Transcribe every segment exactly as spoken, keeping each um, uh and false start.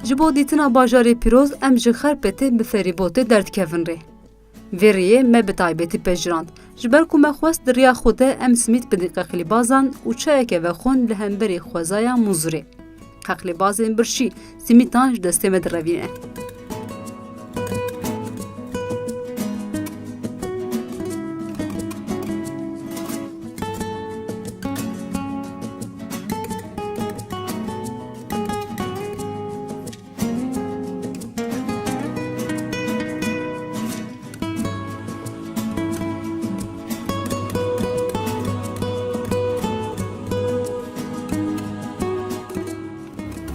Ji bo dîtina bajarê pîroz em ji Xerpêtê bi ferîbotê derdikevin rê. Vê rêyê me bi taybetî pejirand. Ji ber ku me xwest di riya xwe de em simît bidin qeqlîbazan û çayeke vexwin li hemberî xwezaya Munzurê. Qeqlîbazên birçî simîtan ji destê me direvîne.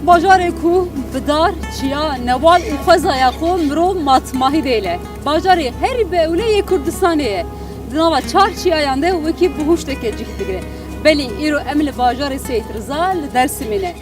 Bajarê ku bi dar, çiya, newal û xwezaya xwe mirov matmahî dêle. Bajarê herî bi ewleyê Kurdistanê ye. Di nava çar çiyayan de wekî bihuşteke cih digire. Belê îro em li bajarê Seyîd Riza li Dersimê ne.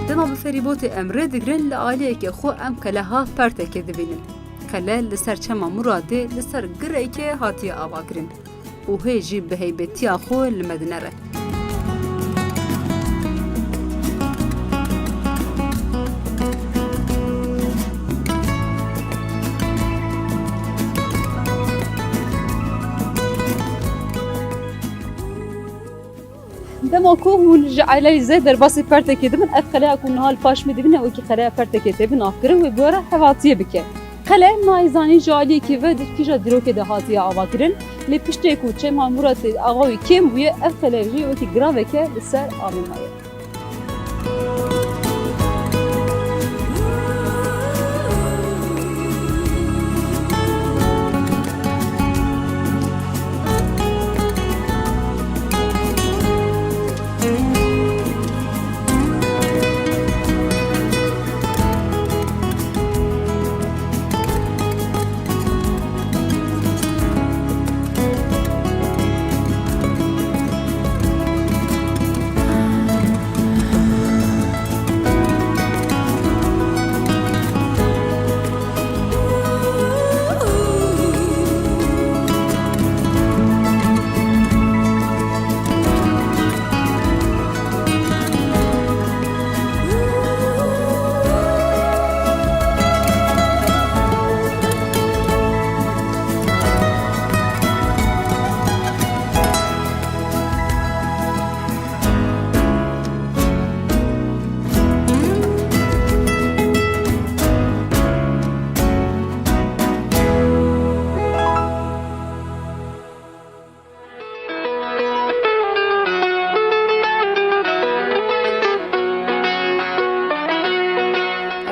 Dema bi ferîbotê em rê digrin, li aliyeke xwe em qeleha Pertekê dibînin. Qele li ser Çema Muradê, li ser gireke hatiye avakirin û hê jî bi heybetiya xwe li me dinere. Dema ku hûn ji Eleyze derbasî Pertekê dibin, ev qeleya ku niha li paş me dibîne, wekî qeleya Pertekê tê binavkirin, wê bi we re hevatiyê bike. Qele nayê zanîn ji aliyekî ve di kîja dîrokê de hatiye avakirin, lê piştê ku Çema Muratê Axawî kêm bûye, ev qele jî wekî giraveke li ser avê maye.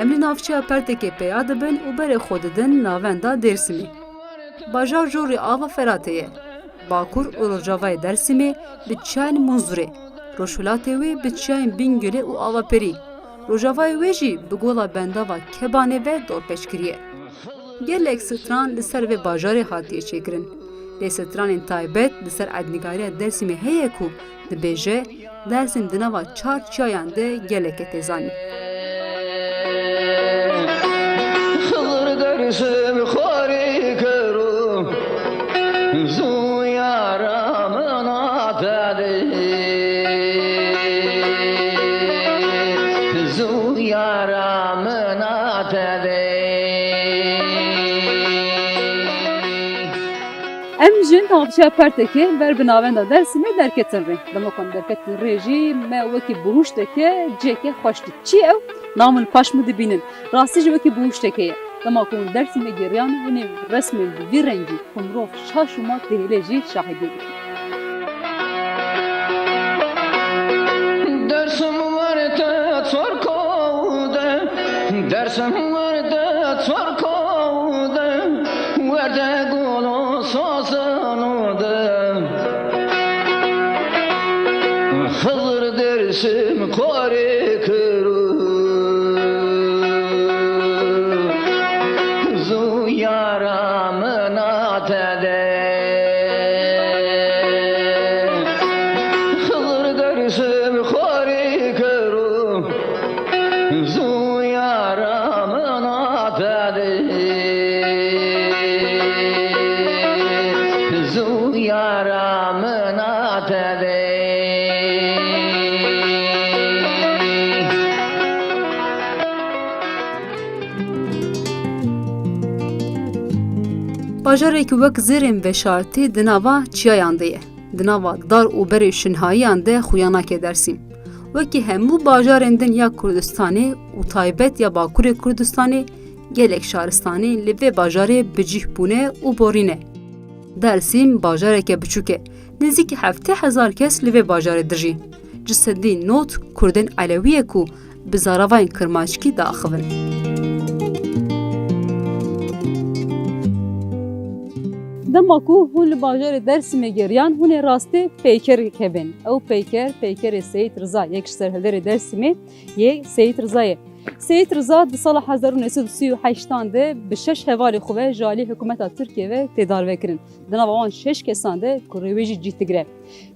Em li navçeya Pertekê peya dibin û berê xwe didin navenda Dêrsimê. Bajar jorê ava Feratê ye. Bakur û rojavayê Dersimê bi çiyayên Munzurê, rojhilatê wê bi çiyayên Bingölê û Avaperî, rojavayê wê jî bi gola bendava Kebanê ve dorpêç kiriye. Gelek stran li ser vê bajarê hatiye çêkirin. Lê stranên taybet li ser erdnîgariya Dersimê heye ku dibêje, Dersim di nava çar çiyayan de geleke tê zanîn. Xizir Dersim xwarî kir û zû yara min a te dê. Zû yara min a te dê. Em ji navçeya Pertekê ber bi navenda Dersimê derketin rê. Dema ku em derketin rê jî me wekî bihuşteke ciheke xweş dît. Çi ew? Navin paş min dibînin. Rastî jî wekî bihuşteke ye. Dema ku hûn Dêrsimê geriyan, hûn ê resmên bi vî rengî ku mirov şaş û mat dihêle jî şahidiyê dikin. Dersim werte çorko de, Dersim werte çorko de, werte golo sasano de. Xizir Dersim korê kiro, zu yara min a te de. Xizir Dersim korê kiro, zu yara min a te de. Zu yara min a te de. Bajarek wek zêrên veşartî di nava çiyayan de ye. Di nava dar û berê şinhayiyan de xuya nake Dêrsim. Wekî hemû bajarên din ya Kurdistanê û taybet ya Bakurê Kurdistanê, gelek şaristanê li vê bajarê bi cih bûne û borîne. Dêrsim bajareke biçûk e. Nêzîkî heftê hezar kes li vê bajarê dijî. Ji sedî nod Kurdên Elewî ye ku bi zaravayên kirmanckî diaxivin. Dema ku hûn li bajarê Dêrsimê geriyan, hûn ê rastê peykerek hebin. Ew peyker, peykerê Seyîd Riza, yek ji serhilderê Dêrsimê yê Seyîd Riza ye. Seyîd Riza di sala hezar û neh sed û sî û heştan de bi şeş hevalê xwe ve ji alî hikûmeta Tirkiyê ve tê darvekirin. Di nava wan şeş kesan de kurê wê jî cih digire.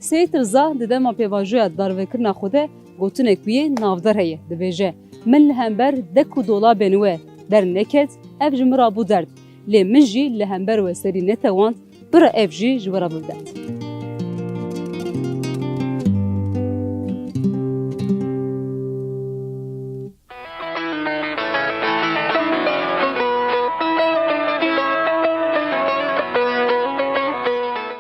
Seyîd Riza di dema pêvajoya darvekirina xwe de gotinek wî yê navdar heye, dibêje, Min li hember dek û dolabên we derneket, ev ji min re bû derd. Lê min jî li hember we serî netewand, bira ev jî ji we re bibidet.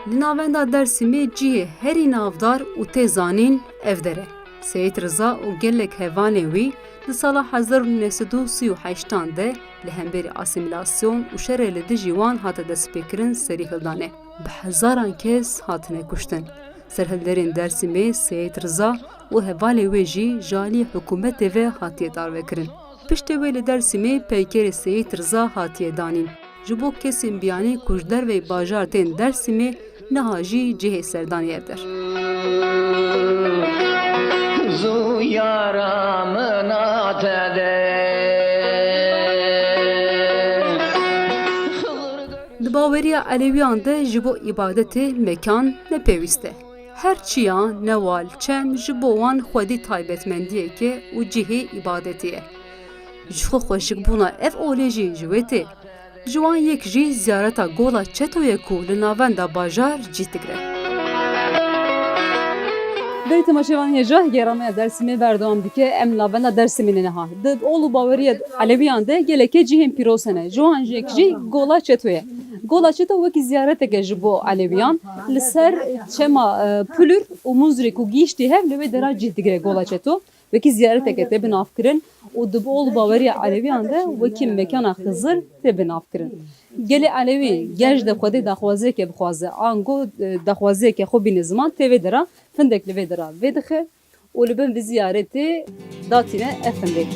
Li navenda Dêrsimê cihê herî navdar û tê zanîn ev der e. Seyîd Riza û gelek hevalên wî di sala hezar û neh sed û sî û heştan de li hemberî asîmîlasyon û şerê li dijî wan hate destpêkirin serî hildane. Bi hezaran kes hatine kuştin. Serhilderên Dêrsimê Seyîd Riza û hevalê wê jî ji alî hikûmetê ve hatiye darvekirin. Piştê wê li Dêrsimê peykerê Seyîd Riza hatiye danîn. Ji bo kesên biyanî ku ji derveyî bajar tên Dêrsimê, niha jî cihê serdanê ev der. Zu yara min a te de. Di baweriya Elewiyan de ji bo îbadetê mekan ne pêwîst e. Her çiya, newal, çem ji bo wan xwedî taybetmendiyek e û cihê îbadetê ye. Ji xwe xweşikbûna ev olê jî ji wê tê. Ji wan yek jî ziyareta Gola Çetoyê ku li navenda bajar cih digire. Belê temaşevanên hêja, gerameya Dêrsimê berdewam dike. Em navenda Dêrsimê ne niha. Di ol û baweriya Elewiyan de gelekê cihên pîroz hene. Ji wan yek jî Gola Çetoyê. Gola Çeto wekî ziyareteke ji bo Elewiyan li ser çema, e, Pulur û Munzurê ku gihîştî hev, li wê dera cih digire Gola Çeto. Wekî ziyareteke tê binavkirin û di ol baweriya Elewiyan de wekî mekana Xizir tê binavkirin. Gelê Elewî ger ji de Xwedê daxwaziyeke bixwaze, ango, e, daxwaziyeke xwe bîne ziman, tê vê dera findek li vê dera vêdixe û li bin vî ziyaretê datîne ev findek.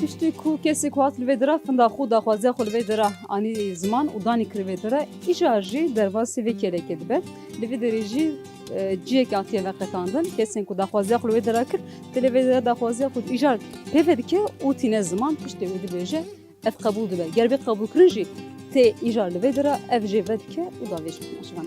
Piştî ku kesê ku hat li vê dira finda xwe, daxwaziya xwe li vê dira anî ziman û danî kir vê dira, îcar jî derbasî vê kêlekê dibe. Li vê derê jî, e, cihek hatiye veqetandin. Kesên ku daxwaziya xwe li wê dira kir, tê li vê dira daxwaziya xwe îcar pê vedike û tîne ziman, piştê wê dibêje, ev qebûl dibe. Ger bê qebûlkirin jî tê îcar li vê dira, ev jê vedike û davêje. Şivan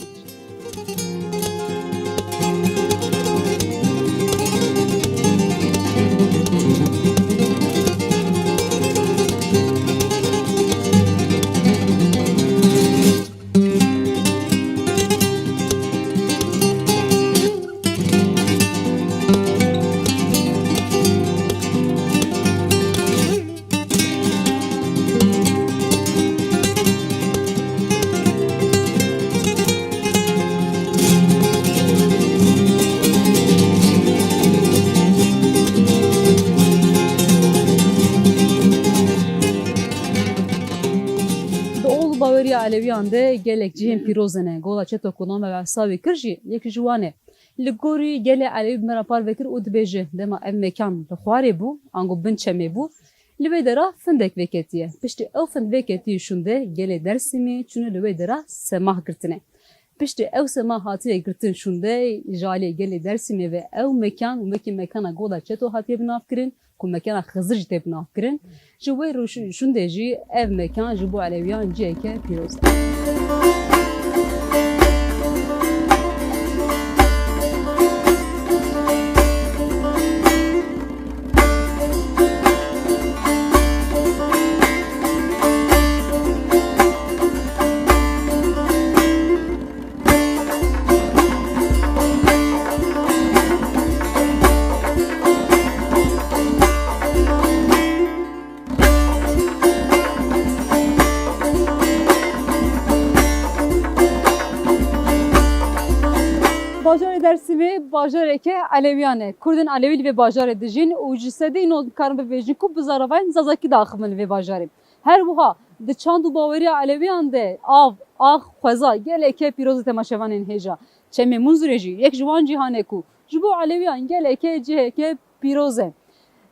Elewiyan de gelek cihên pîroz hene. Gola Çeto ku name ve hesabê kir jî yek ji wan e. Li gorî gelê Elewî bi me re parve kir û dibêje, dema ev mekan li xwarê bû, ango bin çemê bû, li wê dera findek vêketiye. Piştî ew find vêketiyê şûnde gelê Dersimê çûne li wê dera semah girtine. Piştî ew semah hatiye girtin şûnde ji aliyê gelê Dersimê ve ew mekan wekî mekana Gola Çeto hatiye binavkirin, ku mekana Xizir jî tê binavkirin. Ji wê rû-, şûnde jî ev mekan ji bo Elewiyan ciheke pîroz e. Bajarê Dersimê bajareke Elewiyan e. Kurdên Elewî li vê bajarê dijîn û ji sedî nod karin bibêjin ku bi zaravayên zazakî diaxivin li vê bajarê. Her wiha di çand û baweriya Elewiyan de av, ax, xweza geleke pîroz e temaşevanên hêja. Çemê Munzurê jî yek ji wan cîhan e ku ji bo Elewiyan geleke ciheke pîroz e.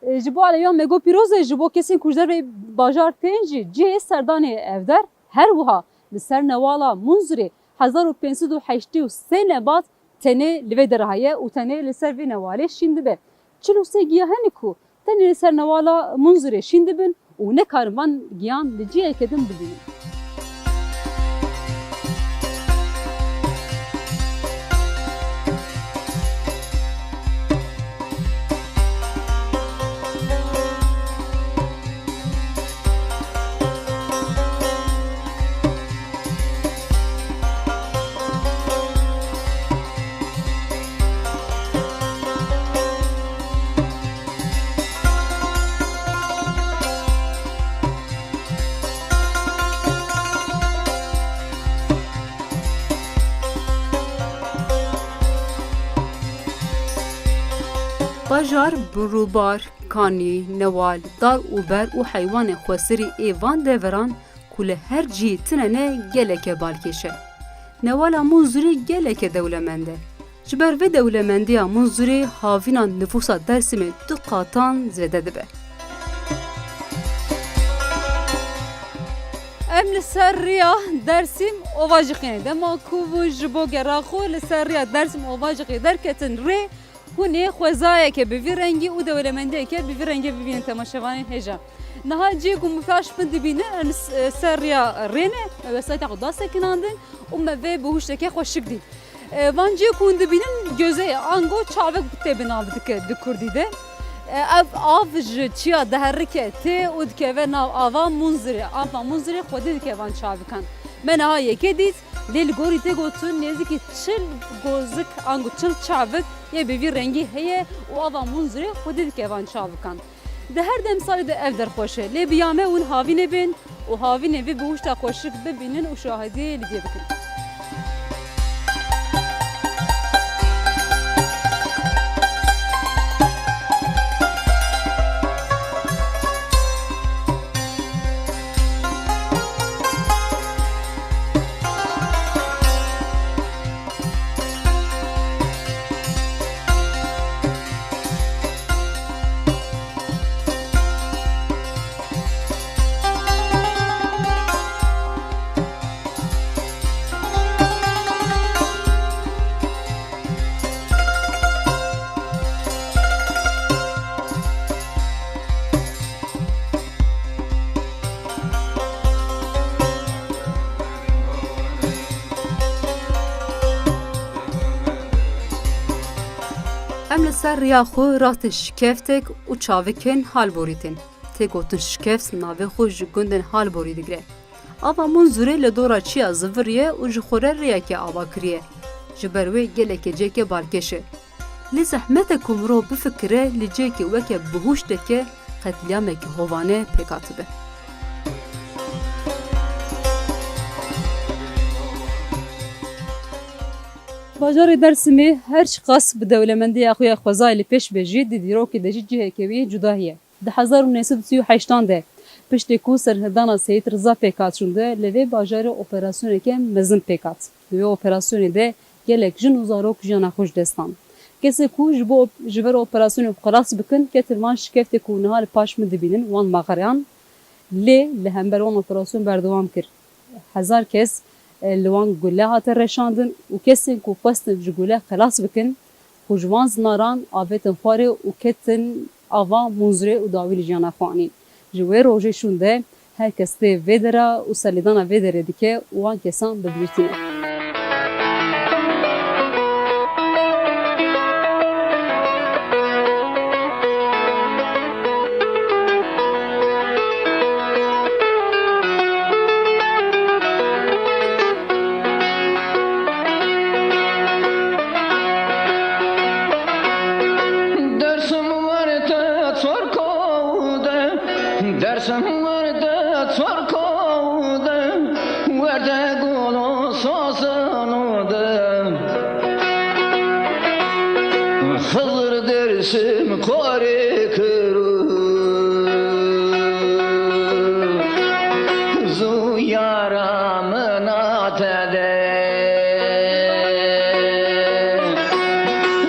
E, ji bo Elewiyan me got pîroz e, ji bo kesên ku ji derveyî bajar tên jî cihê serdanê ye ev der. Her wiha li ser newala Munzurê hezar û pênc sed û heştê û sê nebat tenê li vê derê heye û tenê li ser vê newalê şîn dibe. Çil û sê giya hene ku tenê li ser newala Munzurê şîn dibin û nekarin van giyan li ciheke din bibînin. Bajar bi rûbar, kanî, newal, dar û ber û heywanê xwesirî ê van deveran ku li her cihî tine ne geleke balkêş e. Newala Munzurê geleke dewlemend e. Ji ber vê dewlemendiya Munzurê havîna nifûsa Dersimê du qatan zêde dibe. Em li ser riya Dersim Ovacixê ne. Dema ku bû ji bo gera xwe li ser riya Dersim Ovacixê derketin rê, hûn ê xwezayeke bi vî rengî û dewlemendiyeke bi vî rengê bibînin temaşevanên hêja. Niha cihê ku min pêş min dibînin, em s-, ser riya rê ne, me wesayeta xwe da sekinandin û me vê bihuşteke xweşik dît. E, van cihê ku hûn dibînin göze ye, ango çavik tê bi nav dike di kurdî de. E, ev av ji çiya diherike tê û dikeve nav ava Munzirê. Ava Munzirê xwedî dike van çavikan. Me niha yekê dît, lê li gorî tê gotin nêzîkî çil gozik ango çil çavik yê bi vî rengî heye û ava Munzirê xwedî dike van çavikan. Di her demsalê de ev der xweş e, lê bi ya me hûn havînê bên û havînê vê bihuşta xweşik bibînin û şahidiyê li vê bikin. Em li ser riya xwe rastê şikeftek û çavikên Halborî tên. Tê gotin şikeft navê xwe ji gundên Halborî digire. Ava Munzurê li dora çiya ziviriye û ji xwe re rêyeke ava kiriye. Ji ber wê gelekê cihekê balkêş e. Lê zehmet e ku mirov bifikire li cihekê weke bihuşteke qetlîamekî hovane pêk hatibe. Bajarê Dersimê her çiqas bi dewlemendiya xwe ya xwezayê li pêş be jî, di dîrokê de jî cihekê wî cuda heye. Di hezar û neh sed û sî û heştan de Piştî ku serhildana Seyîd Riza pêk hat şûnde, li vê bajarê operasyoneke mezin pêk hat. Di wê operasyonê de gelek jin û zarok jiyana xwe ji dest dan. Kesên ku ji bo, ji ber operasyonê xwe xilas bikin, ketin van şikeftê ku niha li paş min dibînin, wan maxereyan, lê li hember wan operasyon berdewam kir. Hezar kes, e, li wan gule hate reşandin û kesên ku xwestin ji gule xilas bikin, xwe ji wan zinaran avêtin xwarê û ketin ava Munzurê û dawî li jiyana xwe anîn. Ji wê rojê şûnde her kes tê vê dera û serlêdana vê derê dike û wan kesan bi bîr tîne. Dersim werte çorko de, Dersim werte çorko de, werte golo sosano de. Xizir Dersim xwarê kiro, zû yara min a te de.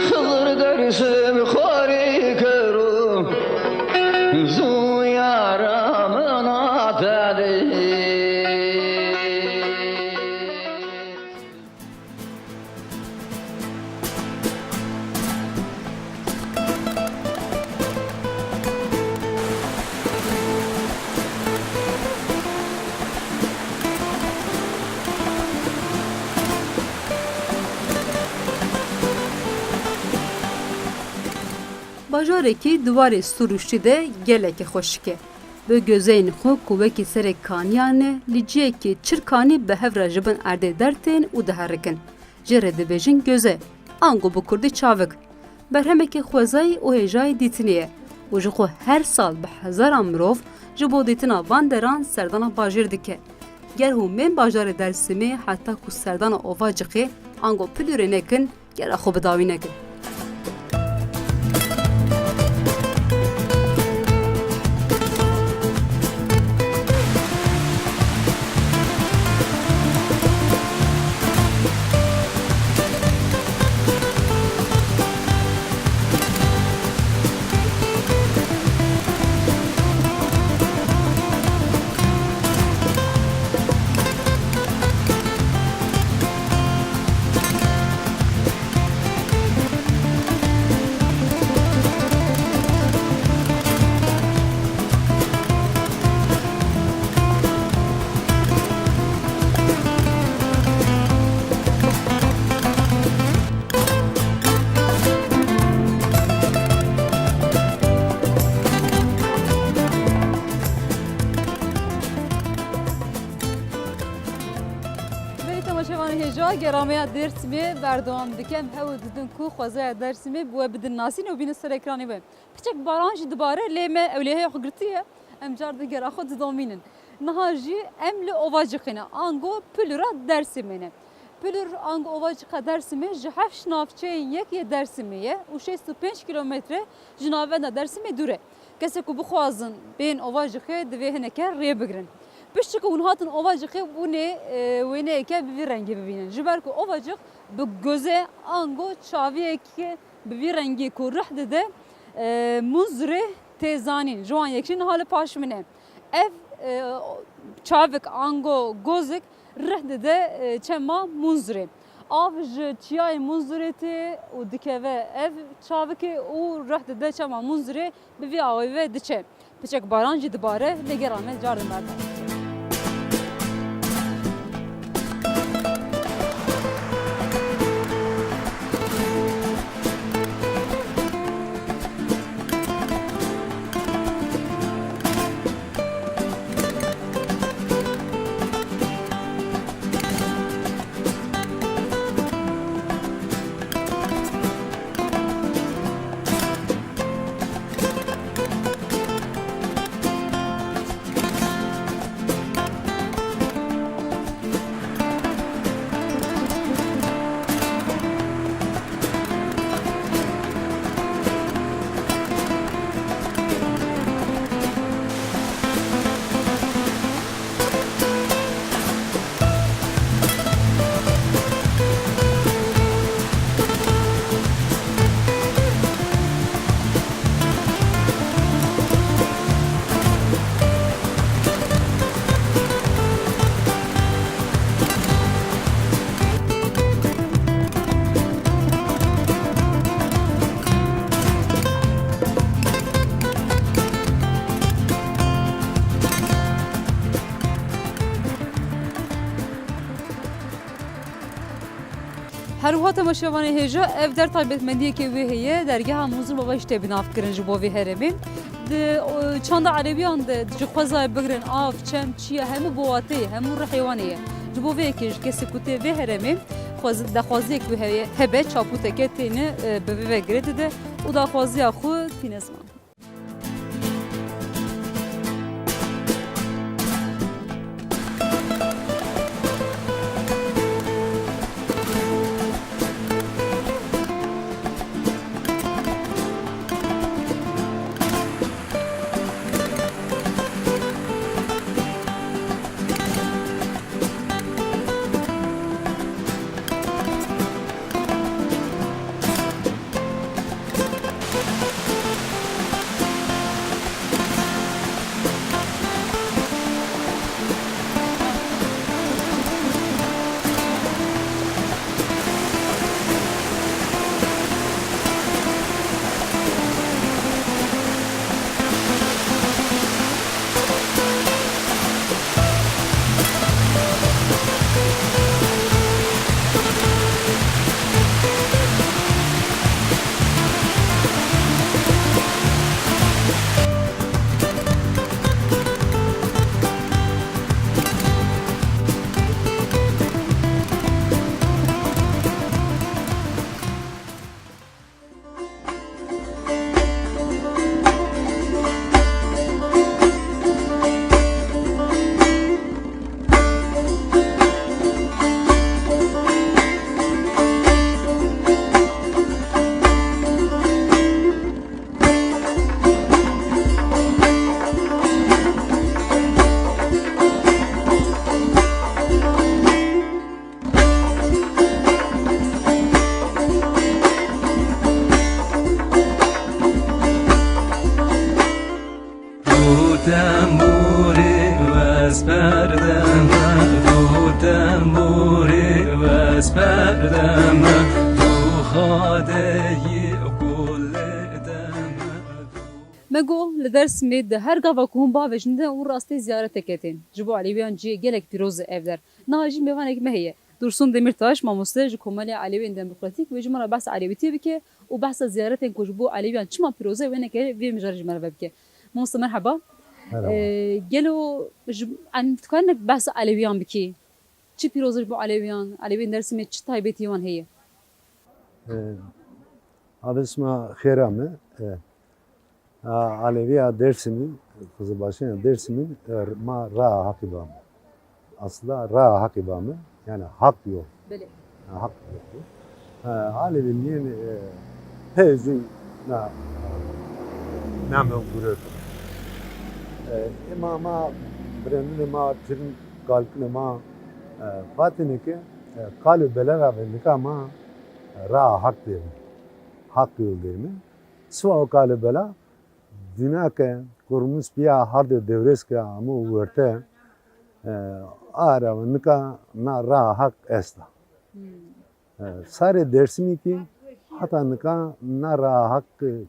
Xizir Dersim xwarê kiro, zû yara min a te de. Bajarekî di warê sirûştî de gelekî xweşik e. Bi gözeyên xwe ku wekî serê kaniyan e, li ciyekî çil kanî bi hev re ji bin erdê dertên û diherikin. Jê re dibêjin göze, ango bi kurdî çavik. Berhemeke xwezayî û hêjayî dîtinê ye û ji xwe her sal bi hezaran mirov ji bo dîtina van deran serdana bajêr dike. Ger hûn bên bajarê Dersimê heta ku serdana Ovacixê ango Pilûrê nekin, gera xwe bi dawî nekin. Belê temaşevanê hêja, gera me ya Dêrsimê berdewam dike. Em hewl didin ku xwezaya Dêrsimê bi we bidin nasîn û bînin ser ekranê we. Piçek baran jî dibare, lê me ewlehîya xwe girtiye. Em car din gera xwe didomînin. Niha jî em li Ovacixê ne, ango Pilûra Dêrsimê ne. Pilûr ango Ovacixa Dêrsimê ji heft navçeyên yek yê Dêrsimê ye û şêst û pênc kîlometre ji navenda Dêrsimê dûr e. Kesê ku bixwazin bên Ovacixê, divê hineke rê bigirin. Piştî ku hûn hatin Ovacixê, hûn ê, e, wêneyeke bi vî rengî bibînin. Ji ber ku Ovacix bi goze ango çaviyeke bi vî rengî ku rih dide, e, Munzurê tê zanîn. Ji wan yek jî niha li paş min e. Ev, e, çavik ango gozik rih dide, e, çema Munzurê. Av ji çiyayê Munzurê tê û dikeve ev çavikê û rih dide çema Munzurê, bi vî awayî ve diçe. Piçek baran jî dibare, lê gera me car din berdewam dike. Her wiha temaşevanê hêja, ev der taybetmendiyeke wê heye, dergeha Munzur Baba jî tê binavkirin ji bo vê herêmê. Di, o, çanda Elewiyan de ji xwezayê bigirin, av, çem, çiya, hemû bi wateyê, hemû rihê wan heye. Ji bo vê yekê ji kesê ku tê vê herêmê xwez-, daxwaziyek wê heye, hebe, çapûteke têne, e, bi vê ve girê dide û daxwaziya xwe tîne ziman. Du tembûrê wez berdeme, du tembûrê wez berdeme, du xadeyî gulê deme. Me got, li Dêrsimê di her gava ku hûn bavêjin de û rastê ziyareteke tên. Ji bo Elewiyan cihê gelek pîroz e ev der. Niha jî mêvanek me heye. Dursun Demirtaş, mamoste ji Komelê Elewên Demokratîk, wê ji me re behsa elewîtiyê bike û behsa ziyaretên ku ji bo Elewiyan çima pîroz e, wêneke vê mijarê ji me re vebike. Mamoste, merheba. Merhaba. Ee, gelo ji, em dikarine behsa Elewiyan bikî? Çi pîroz e ji bo Elewiyan? Elewên Dêrsimê çi taybetiyê wan heye? Ee, Avê sima xêra me. Ee, A, Aleviya Dêrsimî, Qizilbaşîna Dêrsimî, e, ma raa Haqî ba me. Aslında raa Haqî ba me, yani Hak yol. Belê. Ha, Hak yol. Ha, Alevi niyên, e, pê zû na, name gurê. E, ema ma, birendinê ma, tirin kalkinê ma, e, vatine ke, e, kalê bela ra ve nika ma, e, raa Hak dêrme. Hak yol dêrme. Siwa o kalê bela, Dînake ku Rûmûspîya hardê Dewrês ke amo werte, e, a ra ve nika na raa Haq esta. Hmm. E, sarê Dêrsimî kî heta nika na raa Haq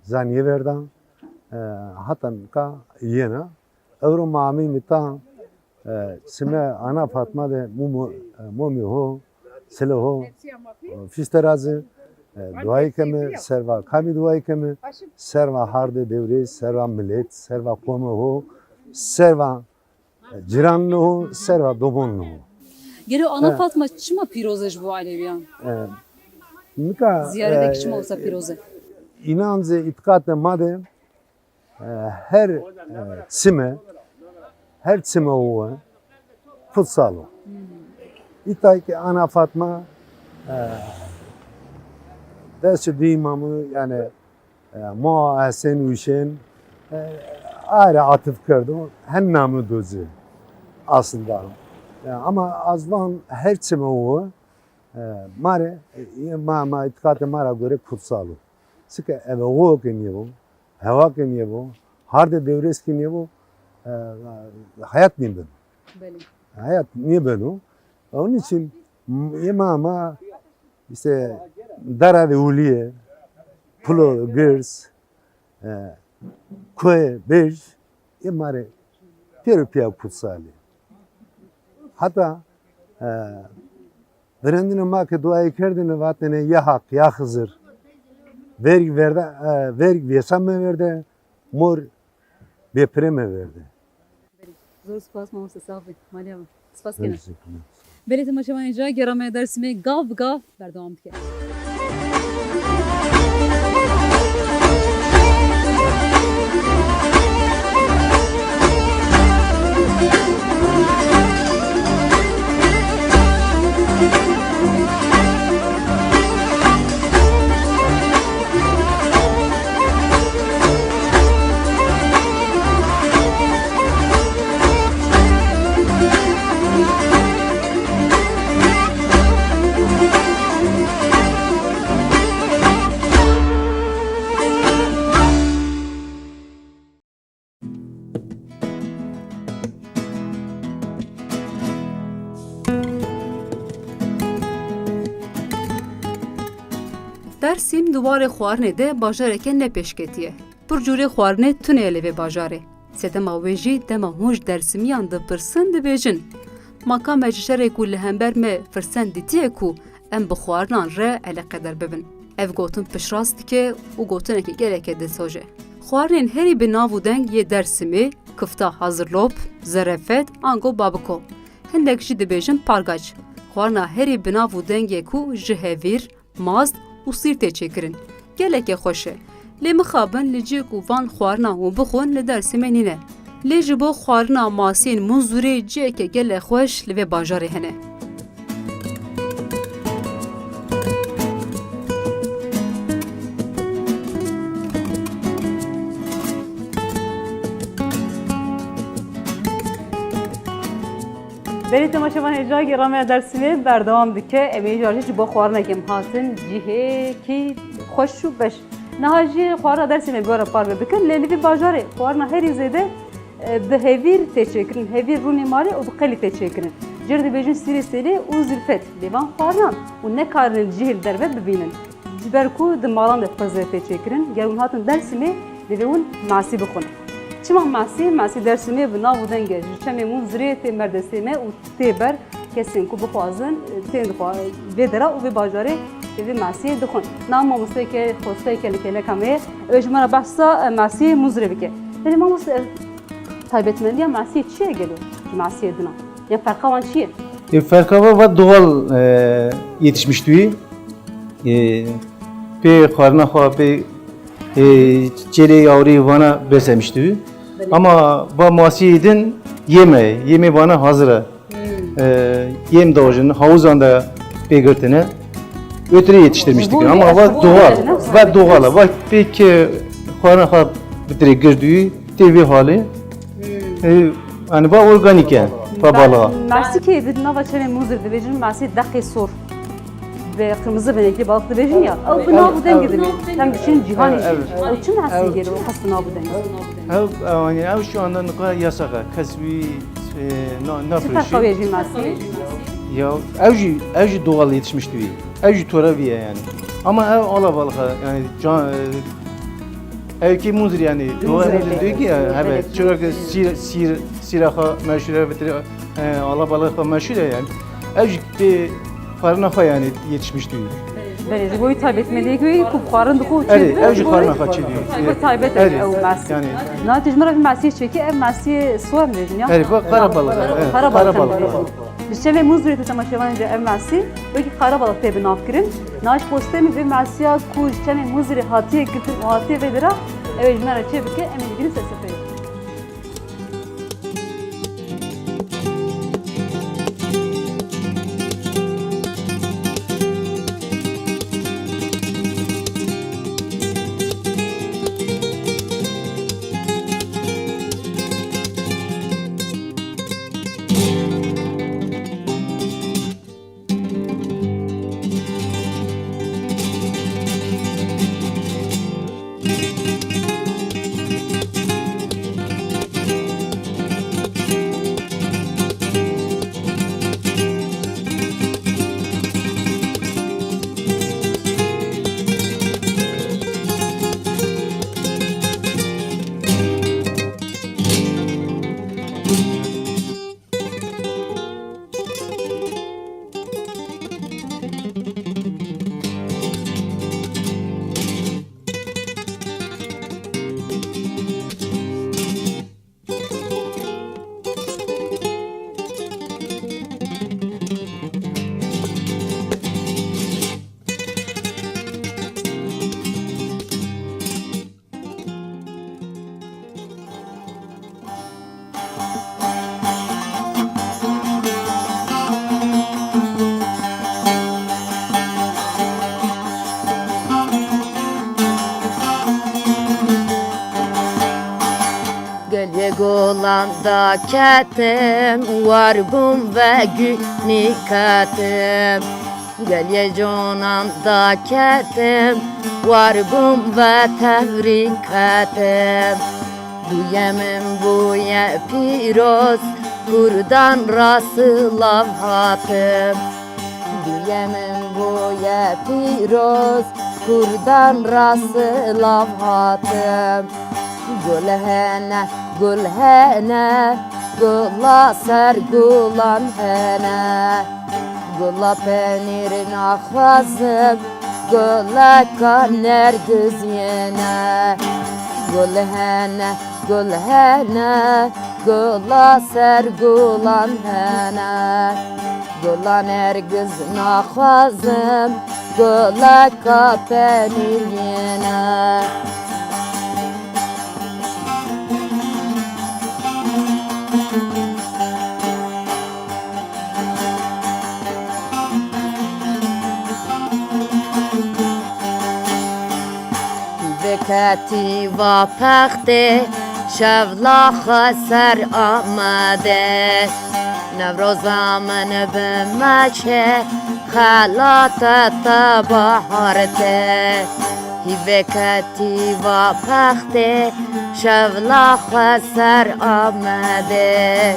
zanîyê verda, e, heta nika yena. Ewro ma amî mita, E, sime Ana Fatma de mumo, e, momê ho, silê ho, e, fîşte razî, e, duayî keme, serva kamî duayî keme, serva hardê Dewrês, serva milet, serva qomê ho, serva, e, cîranê ho, serva domonê ho. Gelo Ana E. Fatma çima pîroz e ji bo Aleviyan? E, nika, Ziyaretek e, çima wisa pîroz e? Înancê îtîqatê ma de, E, her, e, çime, her çime we kutsal o. Îta ki Ana Fatma, e, dest dî mamu, yani, e, ma Hesen Hüseyin, e, ayrı atıf kerdo, hen namı dozi aslında. E, ama azvan her çime we, e, mare, e, ma, ma, itikatê ma ra göre kutsal o. Çike eve wo ke niye bo, Hewa ke niye bo, hardê Dewrês ke niye bo, e, hayat nîbeno. Belê. Hayat nîbeno. Onun için m-, yê ma, ma işte dara de uliye, pulo girs, e, koye bej, yê ma re pêro piya kutsalî. Hata, e, Virendine ma ke duayê kerdine, vatine ya Hak, ya Xizir. Verg verde, e, verg vêsa me verde, mor bêpirê me verde. Zor spas mamoste, sax bî. Maliya min. Spas kene. Belê temaşevanê ca, gera me Dêrsimê gav bi gav berdewam dike. Dêrsim di warê xwarinê de bajareke ne pêşketî ye. Pir cûrê xwarinê tune ye li vê bajarê. Sedema wê jî dema hûn ji Dêrsimiyan dipirsin, dibêjin, ma ka me ji şerê ku li hember me firsen dîtiye ku em bi xwarinan re eleqedar bibin. Ev gotin piştrast dike û gotineke geleke dilsoz e. Xwarinên herî bi nav û deng yê Dêrsimê, kifta hazirlop, zerefet, ango babiko. Hindek jî dibêjin pargaç. Xwarina herî bi nav û deng yê ku ji hevîr, mast û sîr tê çêkirin. Geleke xweş e. Lê mixabin li cihê ku van xwarinan hûn bixwin li Dêrsimê nîne. Lê ji bo xwarina masiyên Munzurê ciheke gelek xweş li vê bajarê hene. Belê temaşevan, hêja gera me ya Dêrsimê berdewam dike. Em ê hêja jî ji bo xwarinekê em hatin cihêkî xweş û beş. Niha jî xwarina Dêrsimê bi we re parve bikin. Lê li vî bajarê xwarina herî zêde, e, bi hevîr tê çêkirin. Hevîr rûnê malê û bi qelî tê çêkirin. Cêr dibêjin sîrê sêlê û zilfet. Lê van xwarinan û nekarine li cihê li derve bibînin. Ji ber ku di malan de pirzê tê çêkirin, ger hûn hatin Dêrsimê, divê hûn masî bixwin. Çima masî? Masî Dêrsimê bi nav û deng e. Ji çemê Munzurê tê merdesê me û tê ber kesên ku bixwazin, tên dixwa-, vê dera û vê bajarê tê vê masiyê dixwin. Niha mamosteyeke, xwesteyeke li kêleka me ye. Ew ê ji me re behsa, e, masiyê Munzurê bike. Belê mamoste, ev taybetmendiya masiyê çi ye gelo ji masiyê din a? Ya ferqa wan çi ye? E, ferqa va, va doğal, e, yetişmiş tüyü. E, pê xwarina xwe, pê, e, çêlê yawrî vana besemiş tüyü. Belê. Ama va masiyê din yeme, yemê vana hazır e. Hmm. E, yem dojin, havuzan da pê girtine. Ötürü yetiştirmiş dikin. Ama va doğal, va doğal, va pek, e, xwarina xwe bitirê girdüyü, tê vê halê. Hmm. E, yani va organik e, va balığa. Masî kê di nava çemê Muzir dibêjin, masî deqê sor. Ve kırmızı benekli balık dibêjin ya. Ew bi nav û dengê dimê. Em diçin cîhanê jî. Ew çi masî gêre û qas bi nav û dengê? Ew, ew, yani ew şu anda nika yasak e. Kes wî, e, na-, nafirişî. Çi ferqa wê jî masî? Ya, ew jî, ew jî doğal yetişmiş tüyü. Ew jî tora vî ye yani. Ama ew alabalık e, yani can, e, ew ki Muzir yani. Doğal Muzir diyor ki ya, evet. Çünkü sir, sir, siraxa meşhur e, e, alabalık meşhur e yani. Ew jî pê xwarina xwe yani yetişmiş tüyü. Belê, ji bo wî taybetmendiyê ku xwarin dixwe û çê Erê, dike, ew jî xwarina xwe çê dike. Ji bo taybet e ew masî. Yani. Na tu ji min re vî masî çêkî, ev masî sor dibêjin ya? Erê, xwe qarabalık e, evet, qarabalık dibêjin. Bi çemê Muzurê tu temaşevanê de ev masî, wekî qarabalık tê bi nav kirin. Na ji postê min vê masiya ku ji çemê Muzurê hatiye girtin û hatiye vê dira, ew ê ji me re çê bike, em ê digrin ser sifreyê. Gulan da ketim, war bûm ve gûnî ketim. Geliyê conan da ketim, war bûm ve tevrî ketim. Duyê min bûye pîroz, Kurdan ra silav hatim. Duyê min bûye pîroz, Kurdan ra silav hatim. Gul hene, gul hene, gula ser gulan hene. Gula penîr naxwazim, guleka nergiz yene. Gul hene, gul hene, gula ser gulan hene. Gula nergiz naxwazim, guleka penîr yene. Veketî va pextê, şevla xwe ser Amedê. Newroza min bi meşê, xelata te bahar te. Hîveketî va pextê, şevla xwe ser Amedê.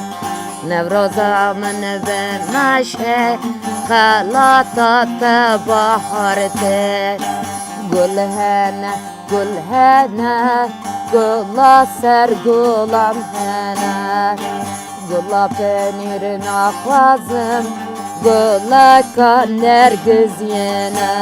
Newroza min bi meşê, xelata te bahar te. Gul hene, gul hene, gula ser gulan hene. Gula penîr naxwazim, guleka nergiz yene.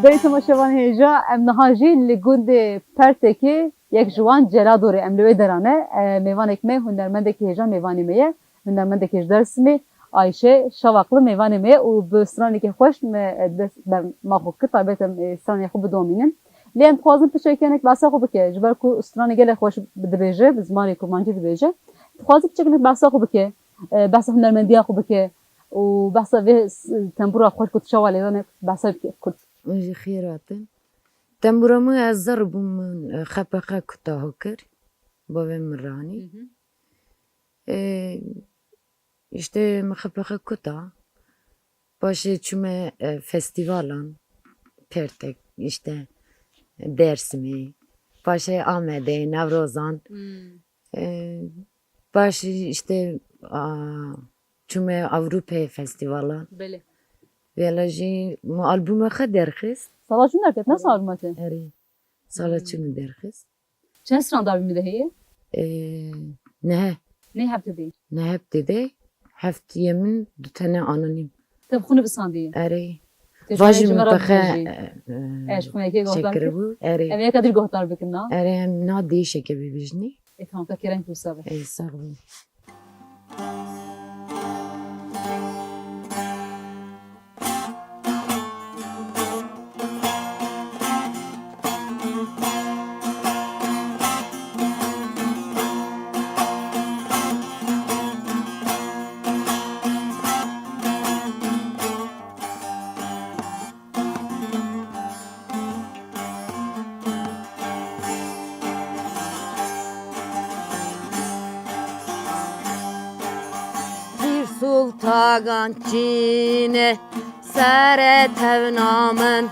Berê temaşevanê hêja, em niha jî li gundê Pertekê yek ji wan Celadorê em li wê derane. E, mêvanek me, hunermendekî hêja mêvanê me ye. Hunermendekî ji Dêrsimê, Ayşe Şavaklı mêvanê me ye û bi stranekî xweş me, e, dest ber ma xwe kir, taybet em, e, stranê xwe bidomînin. Lê em dixwazin piçekê hinek behsa xwe bike, ji ber ku stranê gelek xweş dibêje, bi zimanê kurmancî dibêje. Dixwazin piçekê hinek behsa xwe bike, e, behsa hunermendiya xwe bike û behsa vê s-, tembûra xweş ku tu çawa lêzane behsa bike kurt. Hûn jî xêr hatin. Tembûra min ez zar bûm min, e, X P X kuta ho kir. Bavê min ranî. Hı hı. E, işte min X P X kuta. Paşê çûme, e, festîvalan. Pertek, işte Dêrsimê. Paşê Amedê, Newrozan. Hmm. E, paşê işte, a, çûme Ewropê festîvalan. Belê. Vêla jî min albûma xwe derxist. Sala çûn derket, ne sal albûma te? Erê. Sala Hmm. çûn derxist. Çend stran dabî min de heye? Ee, nehe. Nê heftê de. Nehe heftê de. Heftiyê min du tene anonîm. Te bi xwe nivîsandî? Erê. Te ji Vajî min ji me re pexe, bibêjî. E, e, Ez ji xwe yekê guhdar çêkiribû. Erê. Em yeka dî guhdar bikin, na? Erê, em na dêşeke bibêjinî. Ê, tamam, te kerem ki wisa be. Ê, sağ olun. Pîr Sultagan çîne sere tevna min,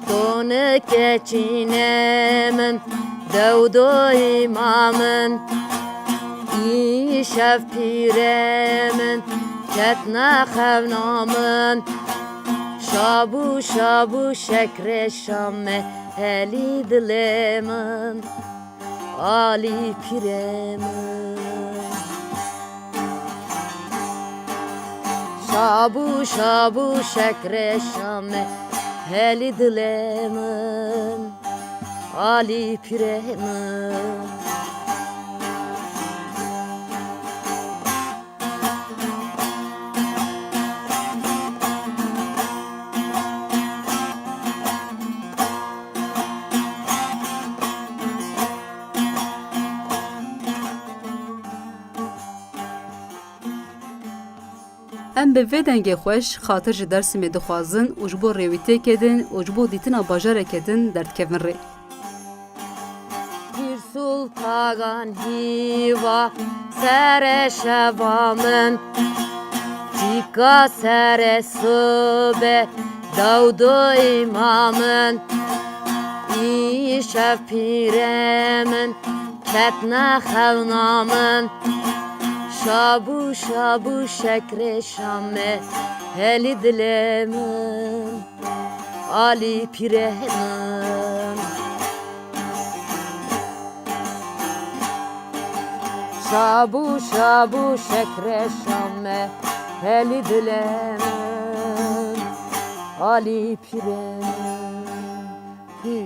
tonike çîne min, dewdo îma min. Îşev pîre min, ketne xevna min. Şabû, şabû, şekrê şame, helî dilê min, alî pîrê min. Şabû, şabû, şekrê şame, helî dilê min, alî pîrê min. Em bi vê dengê xweş xatir ji Dêrsimê dixwazin û ji bo rêwîtêkê din û ji bo dîtina bajarekê din derdikevin rê. Pîr Sultagan hîva sere şeva min, çîka sere sobe dawdo îma min. Îşev pîrê min ketne xewna min, şabû şabû şekrê şame helî dilê min. Alî pîrê min. Şabû şabû şekrê şame helî dilê min. Alî pîrê min. Hî.